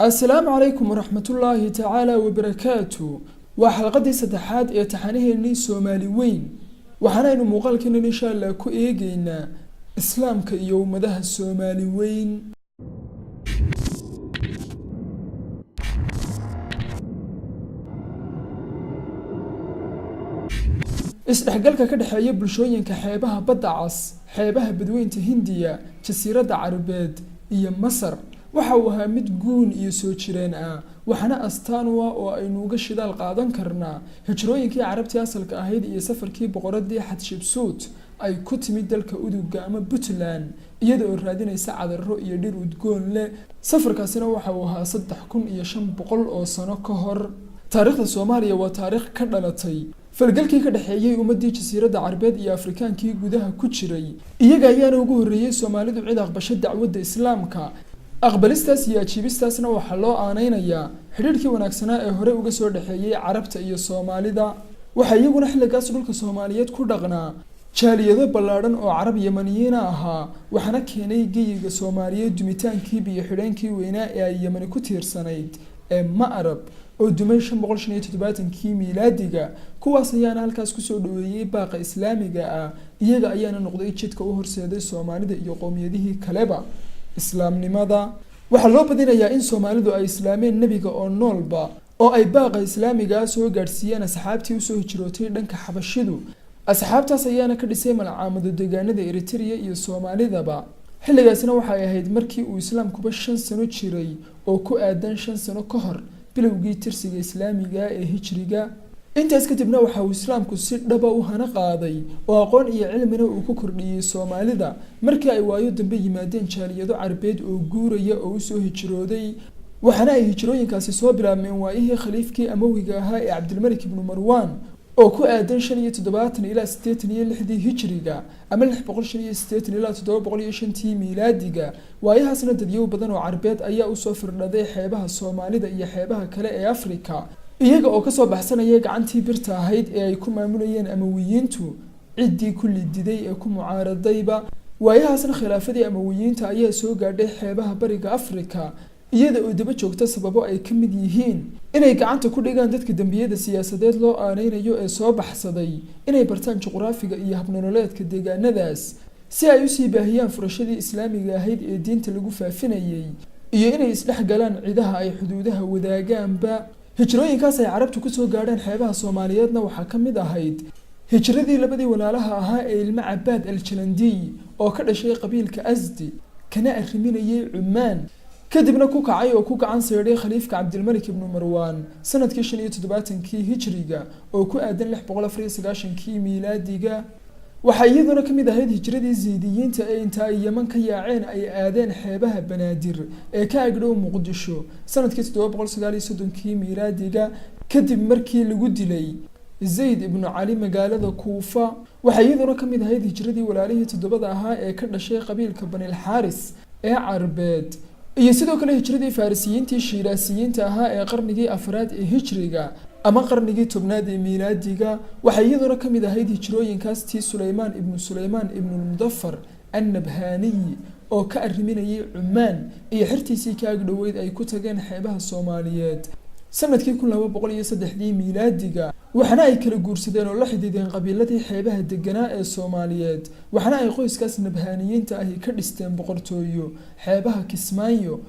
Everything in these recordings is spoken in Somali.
Asalaamu calaykum waraxmatullaahi tacaala wabarakaatu. Waa xalqadii saddexaad ee taxanaheennii Soomaali weyn. Waxaanaynu muuqaalkeenan insha Allah ku eegeynaa islaamka iyo ummadaha Soomaali weyn. Isdhexgalka ka dhexeeya bulshooyinka xeebaha Badda Cas, xeebaha Badweynta Hindiya, Jasiiradda Carabeed iyo Masar waxa uu ahaa mid guun iyo soo jireen ah, waxaana astaan u ah oo aynu uga shidaal qaadan karnaa hijrooyinkii Carabtii asalka ahayd iyo safarkii boqoradii Xatshipsuut ay ku timid dalka Uduga ama Puntland, iyada oo raadinaysa cadarro iyo dhir udgoon leh. Safarkaasina waxa uu ahaa 3500 oo sano ka hor. Taariikhda Soomaaliya waa taariikh ka dhalatay falgalkii ka dhexeeyey ummadii Jasiiradda Carabeed iyo Afrikaankii gudaha ku jiray. Iyaga ayaana ugu horreeyey Soomaalidu cid aqbasho dacwadda islaamka. Aqbalistaas iyo ajiibistaasna waxaa loo aaneynayaa xidhiidhkii wanaagsanaa ee hore uga soo dhexeeyey Carabta iyo Soomaalida. Waxaa iyaguna xilligaas dhulka Soomaaliyeed ku dhaqnaa jaaliyado ballaadhan oo Carab Yamaniyiina ahaa, waxaana keenay geyiga Soomaaliyeed dumitaankii biyo xidheenkii weynaa ee ay Yamani ku tiirsanayd ee Ma'rab oo dumay 575-kii miilaadiga. Kuwaas ayaana halkaas kusoo dhaweeyey baaqa islaamiga ah, iyaga ayaana noqday jidka u horseeday Soomaalida iyo qowmiyadihii kaleba islaamnimada. Waxaa loo badinayaa in Soomaalidu ay islaameen nebiga oo noolba, oo ay baaqa islaamigaa soo gaadhsiiyeen asxaabtii usoo hijrootay dhanka Xabashidu. Asxaabtaas ayaana ka dhisay malcaamado deegaanada Eritrea iyo Soomaalidaba. Xilligaasna waxay ahayd markii uu islaamkuba 5 sano jiray, oo ku aadan 5 sano ka hor bilowgii tirsiga islaamiga ee hijriga. Intaas kadibna waxa uu islaamku si dhaba u hana qaaday oo aqoon iyo cilmina uu ku kordhiyey Soomaalida markii ay waayo dambe yimaadeen jaaliyado Carbeed oo guuraya oo usoo hijrooday. Waxaana ay hijrooyinkaasi soo bilaabmeen waayihii khaliifkii Amawiga ahaa ee Cabdilmalik ibnu Marwan, oo ku aadan 75 ilaa 86-dii hijriga ama 685 ilaa 705-tii miilaadiga. Waayahaasna dadyow badan oo Carbeed ayaa usoo firdhaday xeebaha Soomaalida iyo xeebaha kale ee Afrika, iyaga oo kasoo baxsanaya gacantii birta ahayd ee ay ku maamulayeen Amawiyiintu ciddii ku lididay ee ku mucaaradayba. Waayahaasna khilaafadii Amawiyiinta ayaa soo gaadhay xeebaha Bariga Afrika, iyada oo daba joogta sababo ay ka mid yihiin inay gacanta ku dhigaan dadka dembiyada siyaasadeed loo aaneynayo ee soo baxsaday, inay bartaan juqraafiga iyo habnololeedka deegaanadaas si ay usii baahiyaan furashadii islaamiga ahayd ee diinta lagu faafinayey, iyo inay isdhex galaan cidaha ay xuduudaha wadaagaanba. Hijrooyinkaas ay Carabtu kusoo gaadheen xeebaha Soomaaliyeedna waxaa ka mid ahayd hijradii labadii walaalaha ahaa ee ilmo Cabaad Aljalandiy oo ka dhashay qabiilka Asdi kana arriminayay Cumaan, kadibna ku kacay oo ku gacan saydhay khaliifka Cabdilmalik ibnu Marwaan sanadkii 75-kii hijriga oo ku aadan 694-kii miilaadiga. Waxaa iyaduna ka mid ahayd hijradii Zaydiyiinta ee inta ay Yeman ka yaaceen ay aadeen xeebaha Banaadir ee ka agdhow Muqdisho sanadkii 739-kii miilaadiga, kadib markii lagu dilay Zayd ibnu Cali magaalada Kuufa. Waxaa iyaduna ka mid ahayd hijradii walaalihii toddobada ahaa ee ka dhashay qabiilka Banilxaaris ee Carbeed, iyo sidoo kale hijradii Farisiyiintii Shiiraasiyiinta ahaa ee qarnigii afraad ee hijriga ama qarnigii 10aad ee miilaadiga. Waxaa iyaduna ka mid ahayd hijrooyinkaas tii Suleymaan ibnu Suleymaan ibnulmudafar Annabhaniyi oo ka arriminayay Cumaan iyo xertiisii ka agdhoweyd ay ku tageen xeebaha Soomaaliyeed sanadkii 1203-dii miilaadiga. Waxaana ay kala guursadeen oo la xidhiideen qabiiladii xeebaha deganaa ee Soomaaliyeed, waxaana ay qoyskaas Nabhaaniyiinta ahi ka dhisteen boqortooyo xeebaha Kismaayo,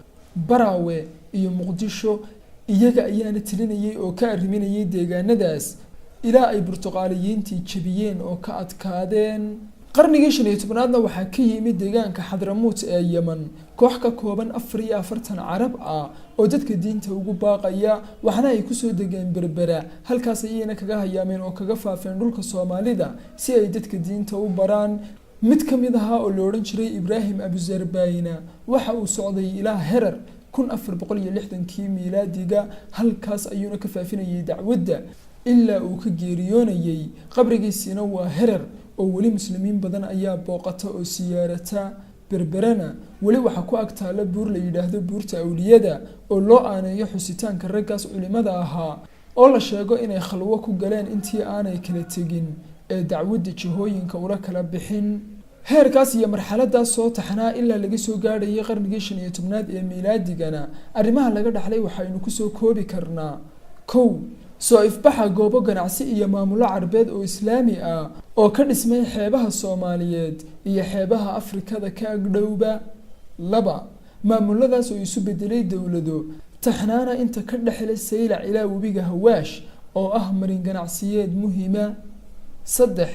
Baraawe iyo Muqdisho. Iyaga ayaana tilinayay oo ka arriminayay deegaanadaas ilaa ay Burtuqaaliyiintii jebiyeen oo ka adkaadeen. Qarnigii 15aadna waxaa ka yimid deegaanka Xadramuut ee Yeman koox ka kooban 44 Carab ah oo dadka diinta ugu baaqaya, waxaana ay kusoo degeen Berbera. Halkaas ayayna kaga hayaameen oo kaga faafeen dhulka Soomaalida si ay dadka diinta u baraan. Mid ka mid ahaa oo la odhan jiray Ibraahim Abuzarbayna waxa uu socday ilaa Herar 1460-kii miilaadiga, halkaas ayuuna ka faafinayay dacwadda ilaa uu ka geeriyoonayay. Qabrigiisiina waa Herar oo weli muslimiin badan ayaa booqata oo siyaarata. Berberana weli waxaa ku ag taalla buur la yidhaahdo Buurta Awliyada oo loo aaneeyo xusitaanka raggaas culimada ahaa oo la sheego inay khalwo ku galeen intii aanay kala tegin ee dacwadda jihooyinka ula kala bixin. Heerkaas iyo marxaladaas soo taxnaa ilaa laga soo gaadhayay qarnigii 15aad ee miilaadigana, arrimaha laga dhaxlay waxaynu kusoo koobi karnaa: 1, soo ifbaxa goobo ganacsi iyo maamulo Carbeed oo Islaami ah oo ka dhismay xeebaha Soomaaliyeed iyo xeebaha Afrikada ka agdhowba. 2, maamuladaas oo isu bedelay dowlado taxnaana inta ka dhexle Saylac ilaa webiga Hawaash oo ah marin ganacsiyeed muhiima. 3,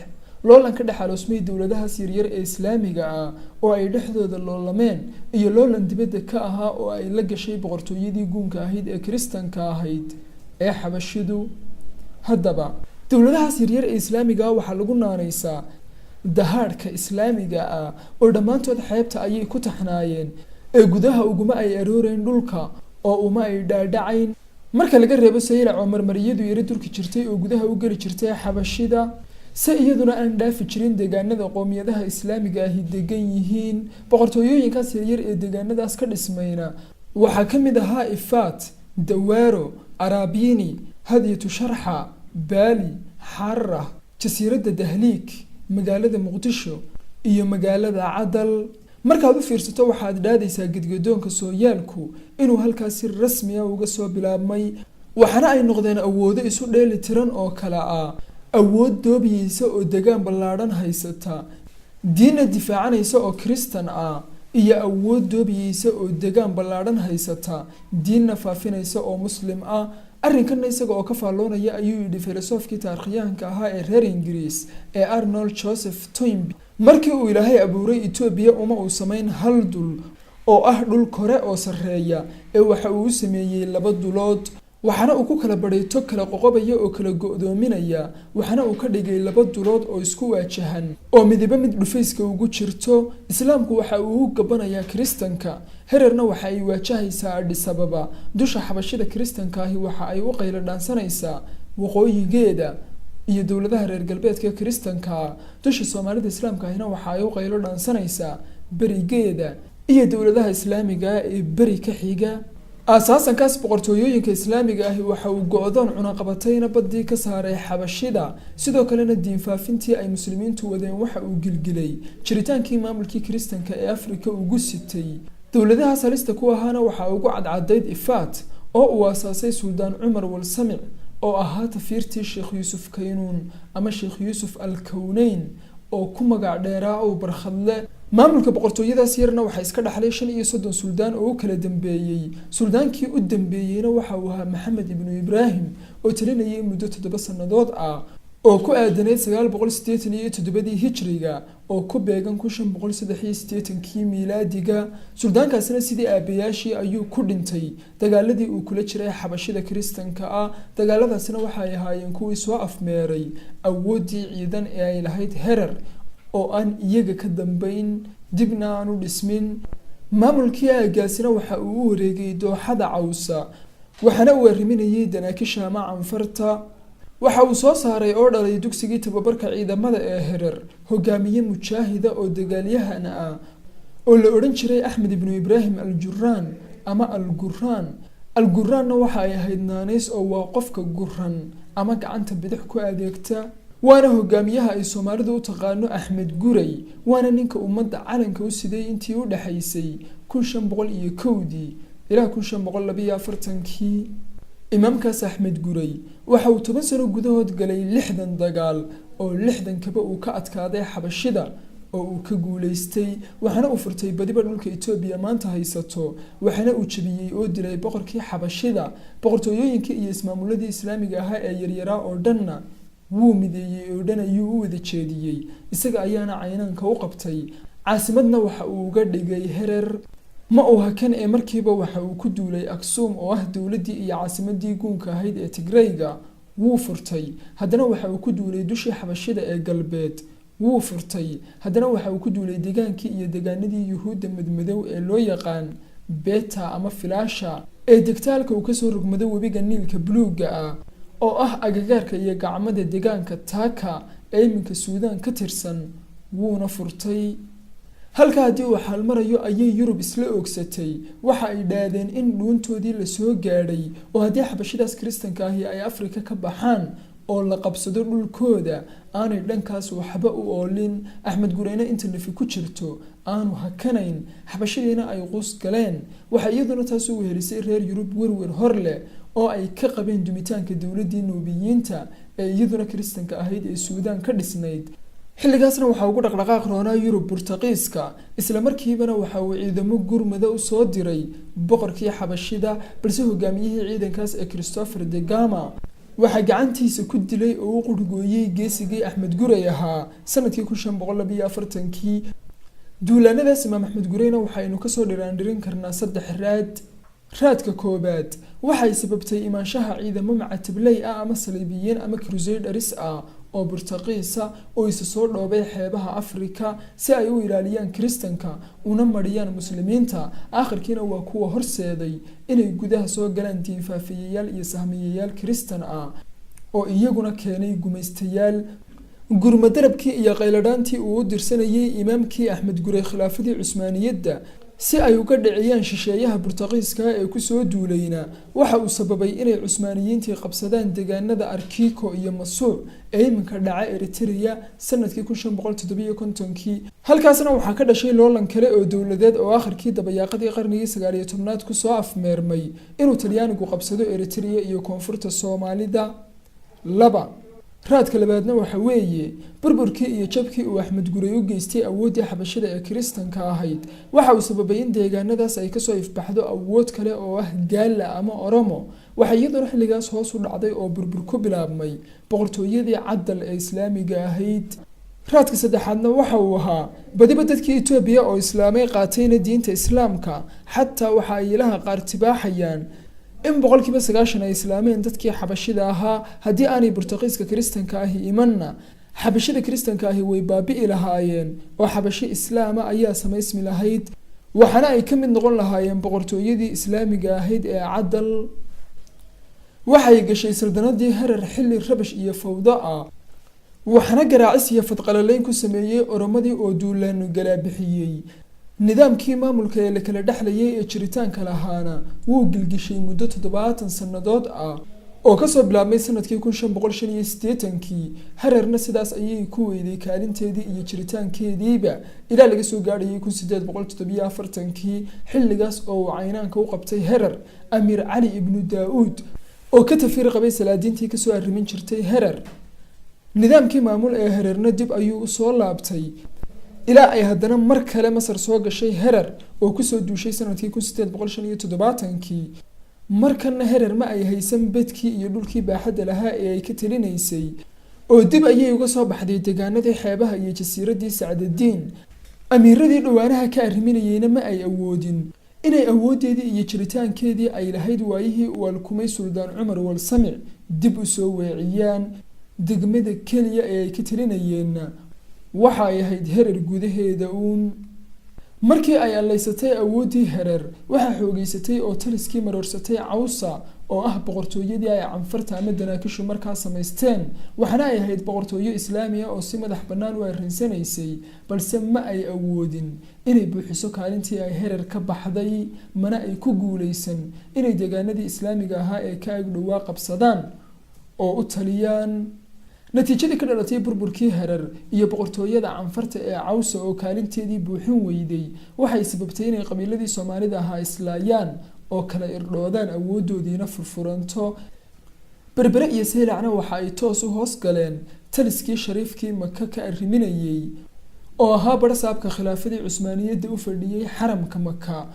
loolan ka dhex aloosmay dowladahaas yaryar ee Islaamiga ah oo ay dhexdooda loolameen, iyo loolan dibadda ka ahaa oo ay la gashay boqortooyadii guunka ahayd ee Kiristanka ahayd ee Xabashidu. Haddaba dowladahaas yaryar ee Islaamiga ah waxaa lagu naanaysaa dahaadhka Islaamiga ah, oo dhammaantood xeebta ayay ku taxnaayeen ee gudaha uguma ay arooreen dhulka oo uma ay dhaadhacayn, marka laga reebo Saylac oo marmariyadu yaro durki jirtay oo gudaha u geli jirtay Xabashida, se iyaduna aan dhaafi jirin deegaanada qoomiyadaha Islaamiga ahi degan yihiin. Boqortooyooyinkaas yaryar ee deegaanadaas ka dhismayna waxaa ka mid ahaa Ifaat, Dawaaro, Araabini, Hadyatu Sharxa, Baali, Xaara, jasiiradda Dahliik, magaalada Muqdisho iyo magaalada Cadal. Markaad u fiirsato, waxaad dhaadaysaa gedgadoonka sooyaalku inuu halkaas si rasmi ah uga soo bilaabmay, waxaana ay noqdeen awoodo isu dheeli tiran oo kale ah: awood doobiyeysa oo degaan ballaadhan haysata, diinna difaacanaysa oo Kiristan ah, iyo awood doobiyeysa oo degaan ballaadhan haysata, diinna faafinaysa oo Muslim ah. Arrinkanna isaga oo ka faalloonaya ayuu yidhi filosoofkii taarikhyahanka ahaa ee reer Ingiriis ee Arnold Joseph Toynbee: "Markii uu Ilaahay abuuray Etoobiya, uma uu samayn hal dul oo ah dhul kore oo sarreeya, ee waxa uu u sameeyey laba dulood, waxaana uu ku kala badhay tog kala qoqobaya oo kala go'doominaya, waxaana uu ka dhigay laba dulood oo isku waajahan oo midiba mid dhufayska ugu jirto. Islaamku waxa uu u gabanayaa Kiristanka. Hererna waxa ay waajahaysaa Adhisababa. Dusha Xabashida Kiristanka ahi waxa ay u qaylo dhaansanaysaa waqooyigeeda iyo dowladaha reer galbeedka Kiristanka. Dusha Soomaalida Islaamka ahina waxa ay u qaylo dhaansanaysaa berigeeda iyo dowladaha Islaamiga ee beri ka xiga." Aasaasankaas boqortooyooyinka Islaamiga ahi waxa uu go-doon cunaqabatayna baddii ka saaray Xabashida. Sidoo kalena diin faafintii ay Muslimiintu wadeen waxa uu gilgilay jiritaankii maamulkii Kiristanka ee Afrika ugu sitay. Dowladahaas halista ku ahaana waxaa ugu cadcadayd Ifaat oo uu aasaasay Suldaan Cumar Walsamic, oo ahaa tafiirtii Sheekh Yuusuf Kaynuun ama Sheekh Yuusuf al Kowneyn oo ku magac dheeraa uu Barkhadle. Maamulka boqortooyadaas yarna waxaa iska dhaxlay 35 suldaan oo u kala dambeeyey. Suldaankii u dambeeyeyna waxa uu ahaa Maxamed Ibnu Ibraahim oo talinayay muddo 7 sannadood ah, oo ku aadanayd 987dii hijriga oo ku beegan 1583kii miilaadiga. Suldaankaasina sidii aabayaashii ayuu ku dhintay dagaaladii uu kula jiray Xabashida Kiristanka ah. Dagaaladaasina waxay ahaayeen kuwii soo afmeeray awooddii ciidan ee ay lahayd Herer oo aan iyaga ka dambeyn dibna aan u dhismin. Maamulkii aagaasina waxa uu u wareegay dooxada Cawsa, waxaana uu arriminayay Danaakisha ama Canfarta. Waxa uu soo saaray oo dhalay dugsigii tababarka ciidamada ee Herer hogaamiye mujaahida oo dagaalyahan ah oo la odhan jiray Axmed Ibnu Ibraahim Aljuraan ama Alguraan. Alguraanna waxa ay ahayd naanays oo waa qofka guran ama gacanta bidix ku adeegta, waana hogaamiyaha ay Soomaalidu u taqaano Axmed Guray, waana ninka ummadda calanka u siday intii u dhexaysay 1501dii ilaa 1542kii. Imaamkaas Axmed Guray waxa uu 10 sano gudahood galay 60 dagaal oo 60kaba uu ka adkaaday Xabashida oo uu ka guulaystay, waxaana uu furtay badiba dhulka Etoobiya maanta haysato, waxaana uu jebiyey oo dilay boqorkii Xabashida. Boqortooyooyinkii iyo ismaamuladii Islaamiga ahaa ee yaryaraa oo dhanna wuu mideeyey oo dhan ayuu u wada jeediyey, isaga ayaana caynaanka u qabtay, caasimadna waxa uu uga dhigay Herer. Ma uu hakan ee markiiba waxa uu ku duulay Aksuum oo ah dowladdii iyo caasimadii guunka ahayd ee Tigrayga, wuu furtay. Haddana waxa uu ku duulay dushii Xabashida ee galbeed, wuu furtay. Haddana waxa uu ku duulay degaankii iyo degaanadii Yuhuudda madmadow ee loo yaqaan Beta ama Filaasha ee degtaalka uu kasoo rogmado webiga Niilka buluugga ah, oo ah agagaarka iyo gacmada degaanka Taaka ee iminka Suudaan ka tirsan, wuuna furtay. Halka haddii uu xaalmarayo ayay Yurub isla oogsatay. Waxa ay dhaadeen in dhuuntoodii lasoo gaadhay oo haddii Xabashidaas Kiristanka ahi ay Afrika ka baxaan oo la qabsado dhulkooda aanay dhankaas waxba u oolin. Axmed Gureyne inta nafi ku jirto aanu hakanayn, xabashidiina ay quus galeen. Waxaa iyaduna taas u wehelisay reer Yurub werwer hor leh oo ay ka qabeen dumitaanka dowladdii Nuubiyiinta ee iyaduna Kiristanka ahayd ee Suudaan ka dhisnayd. Xilligaasna waxaa ugu dhaqdhaqaaq roonaa Yurub Burtaqiiska. Isla markiibana waxa uu ciidamo gurmada usoo diray boqorkii xabashida, balse hogaamiyihii ciidankaas ee Christopher de Gama waxaa gacantiisa ku dilay oo u qurgooyey geesigii Axmed Gurey ahaa sanadkii 1542-kii. Duulaanadaas Imaam Axmed Gureyna waxaynu kasoo dhiraandhirin karnaa saddex raad. Raadka koobaad waxay sababtay imaanshaha ciidamo macatabley ah ama saliibiyiin ama crusaders ah oo Burtaqiisa oo isa soo dhoobay xeebaha Afrika si ay u ilaaliyaan Kiristanka una mariyaan Muslimiinta. Aakhirkiina waa kuwa horseeday inay gudaha soo galaan diinfaafiyayaal iyo sahmiyayaal Kiristan ah oo iyaguna keenay gumaystayaal. Gurmadarabkii iyo qayladhaantii uu u dirsanayay imaamkii Axmed Gurey khilaafadii Cusmaaniyadda si ay uga dhiciyaan shisheeyaha Burtaqiiska ee kusoo duulayna waxa uu sababay inay Cusmaaniyiintii qabsadaan deegaanada Arkiko iyo Masuuc ee iminka dhaca Eritrea sanadkii 1557-kii. Halkaasna waxaa ka dhashay loolan kale oo dowladeed oo akhirkii dabayaaqadii qarnigii 19aad kusoo afmeermay inuu Talyaanigu qabsado Eritrea iyo koonfurta Soomaalida. Laba, raadka labaadna waxa weeye burburkii iyo jabkii uu Axmed Gurey u geystay awooddii xabashada ee Kiristanka ahayd waxa uu sababay in deegaanadaas ay kasoo ifbaxdo awood kale oo ah Gaala ama Oromo. Waxaa iyaduna xilligaas hoos u dhacday oo burbur ku bilaabmay boqortooyadii Cadal ee Islaamiga ahayd. Raadka saddexaadna waxa uu ahaa badiba dadkii Etoobiya oo islaamay, qaatayna diinta Islaamka. Xataa waxa ay ilaha qaar tibaaxayaan in 90% ay islaameen dadkii xabashida ahaa. Haddii aanay Burtaqiiska Kiristanka ahi imanna, xabashida Kiristanka ahi way baabi'i lahaayeen oo xabashi Islaama ayaa samaysmi lahayd, waxaana ay ka mid noqon lahaayeen boqortooyadii Islaamiga ahayd ee Cadal. Waxay gashay saldanadii Harar xilli rabash iyo fawdo ah, waxaana garaacis iyo fadqalaleyn ku sameeyey Oromadii oo duulaanu galaabixiyey. Nidaamkii maamulka ee la kala dhexlayay ee jiritaanka lahaana wuu gilgishay muddo 70 sannadood ah oo kasoo bilaabmay sanadkii 1585-kii. Hararna sidaas ayay ku weyday kaalinteedii iyo jiritaankeediiba ilaa laga soo gaadhayay 1847-kii, xilligaas oo uu caynaanka u qabtay Herar Amiir Cali Ibnu Daa-uud oo ka tafiir qabay salaadiintii kasoo arrimin jirtay Herar. Nidaamkii maamul ee Herarna dib ayuu usoo laabtay ilaa ay haddana mar kale Masar soo gashay Herar oo kusoo duushay sanadkii 1875-kii. Markana Herar ma ay haysan bedkii iyo dhulkii baaxadda lahaa ee ay ka talinaysay, oo dib ayay uga soo baxday deegaanadii xeebaha iyo jasiiraddii Sacdadiin. Amiiradii dhowaanaha ka arriminayeyna ma ay awoodin inay awooddeedii iyo jiritaankeedii ay lahayd waayihii uu alkumay Suldaan Cumar Walsamic dib u soo weeciyaan. Degmada keliya ee ay ka talinayeenna waxa ay ahayd Herar gudaheeda uun. Markii ay allaysatay awooddii Herer, waxaa xoogeysatay oo taliskii maroorsatay Cawsa oo ah boqortooyadii ay Canfarta ama Danaakishu markaa samaysteen. Waxaana ay ahayd boqortooyo Islaamiya oo si madax bannaan u arrinsanaysay, balse ma ay awoodin inay buuxiso kaalintii ay Herer ka baxday, mana ay ku guuleysan inay deegaanadii Islaamiga ahaa ee ka ag dhowaa qabsadaan oo u taliyaan. Natiijadii ka dhalatay burburkii Herar iyo boqortooyada Canfarta ee Cawsa oo kaalinteedii buuxin weyday waxay sababtay inay qabiiladii Soomaalida ahaa islaayaan oo kala irdhoodaan, awooddoodiina furfuranto. Berbere iyo Saylacna waxa ay toos u hoos galeen taliskii shariifkii Maka ka arriminayey oo ahaa barsaabka khilaafadii Cusmaaniyadda u fadhiyey xaramka Maka.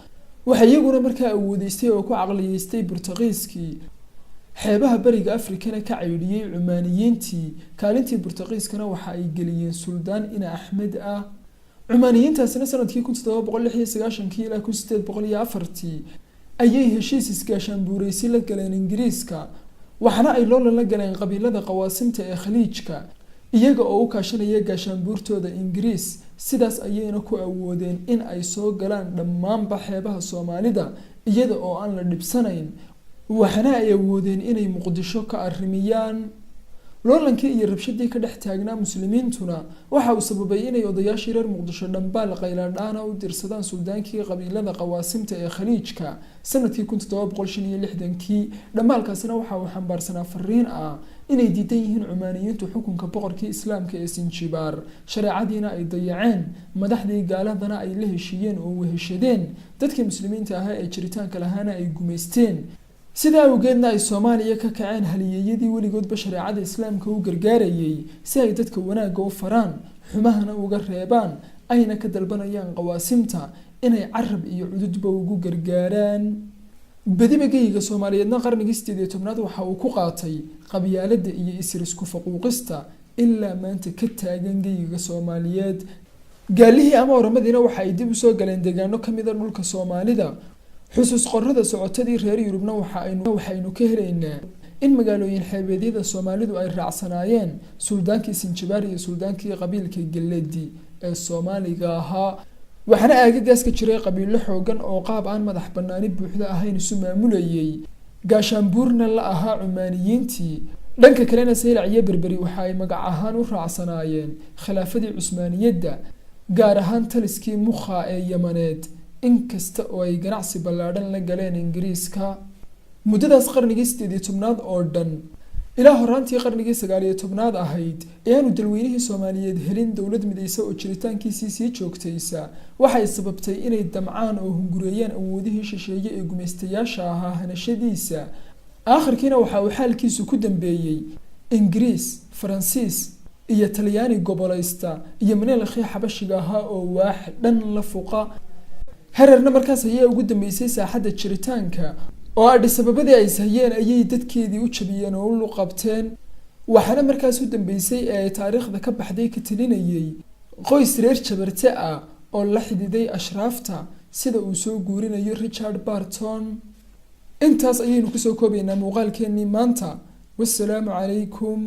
Waxaa iyaguna markaa awoodeystay oo ku caqliyeystay Burtaqiiskii, xeebaha bariga Afrikana ka caydhiyey Cumaaniyiintii. Kaalintii Burtaqiiskana waxa ay geliyeen suldaan ina Axmed ah. Cumaaniyiintaasina sanadkii 1796-kii ilaa 1804-tii ayay heshiis isgaashaanbuureysi la galeen Ingiriiska, waxaana ay loolan la galeen qabiilada Qawaasimta ee Khaliijka iyaga oo u kaashanaya gaashaanbuurtooda Ingiriis. Sidaas ayayna ku awoodeen in ay soo galaan dhammaanba xeebaha Soomaalida iyada oo aan la dhibsanayn, waxaana ay awoodeen inay Muqdisho ka arrimiyaan. Loolankii iyo rabshadii ka dhex taagnaa muslimiintuna waxa uu sababay inay odayaashii reer Muqdisho dhambaal qayladhaana u dirsadaan suldaankii qabiilada Qawaasimta ee Khaliijka sanadkii 1765-kii. Dhambaalkaasina waxa uu xambaarsanaa fariin ah inay diidan yihiin Cumaaniyiintu xukunka boqorkii islaamka ee Sinjibaar, shareecadiina ay dayaceen, madaxdii gaaladana ay la heshiiyeen oo weheshadeen, dadkii muslimiinta ahaa ee jiritaanka lahaana ay gumaysteen. Sidaa awgeedna ay Soomaaliya ka kaceen haliyeeyadii weligoodba shareecada islaamka u gargaarayay si ay dadka wanaagga u faraan, xumahana uga reebaan, ayna ka dalbanayaan Qawaasimta inay carab iyo cududba ugu gargaaraan. Badiba geyiga Soomaaliyeedna qarnigii 18aad waxa uu ku qaatay qabyaaladda iyo isir isku faquuqista ilaa maanta ka taagan geyiga Soomaaliyeed. Gaalihii ama Oramadiina waxa ay dib usoo galeen deegaano kamida dhulka Soomaalida. Xusuus qorada socotadii reer Yurubna waxaynu ka helaynaa in magaalooyin xeebeedyada Soomaalidu ay raacsanaayeen suldaankii Sinjibaar iyo suldaankii qabiilka Geledi ee Soomaaliga ahaa. Waxaana aagagaas ka jiray qabiilo xoogan oo qaab aan madax banaani buuxda ahayn isu maamulayay, gaashaanbuurna la ahaa Cumaaniyiintii. Dhanka kalena Saylac iyo Berberi waxa ay magac ahaan u raacsanaayeen khilaafadii Cusmaaniyadda, gaar ahaan taliskii Mukha ee Yamaneed, inkasta oo ay ganacsi ballaadhan la galeen Ingiriiska. Muddadaas qarnigii 18aad oo dhan ilaa horaantii qarnigii 19aad ahayd ee aanu dalweynihii Soomaaliyeed helin dowlad midaysa oo jiritaankiisii sii joogtaysa, waxay sababtay inay damcaan oo hungureeyaan awoodihii shisheeye ee gumaystayaasha ahaa hanashadiisa. Aakhirkiina waxa uu xaalkiisu ku dambeeyey Ingiriis, Faransiis iyo Talyaani gobolaysta iyo Maneelkhii Xabashiga ahaa oo waax dhan la fuqa. Hererna markaas ayaa ugu dambeysay saaxadda jiritaanka, oo Adhisababadii ay ishayeen ayay dadkeedii u jabiyeen oo u luqabteen. Waxaana markaas u dambeysay ee ay taariikhda ka baxday ka talinayay qoys reer Jabarte ah oo la xididay ashraafta, sida uu soo guurinayo Richard Barton. Intaas ayaynu kusoo koobaynaa muuqaalkeenii maanta. Wasalaamu calaykum.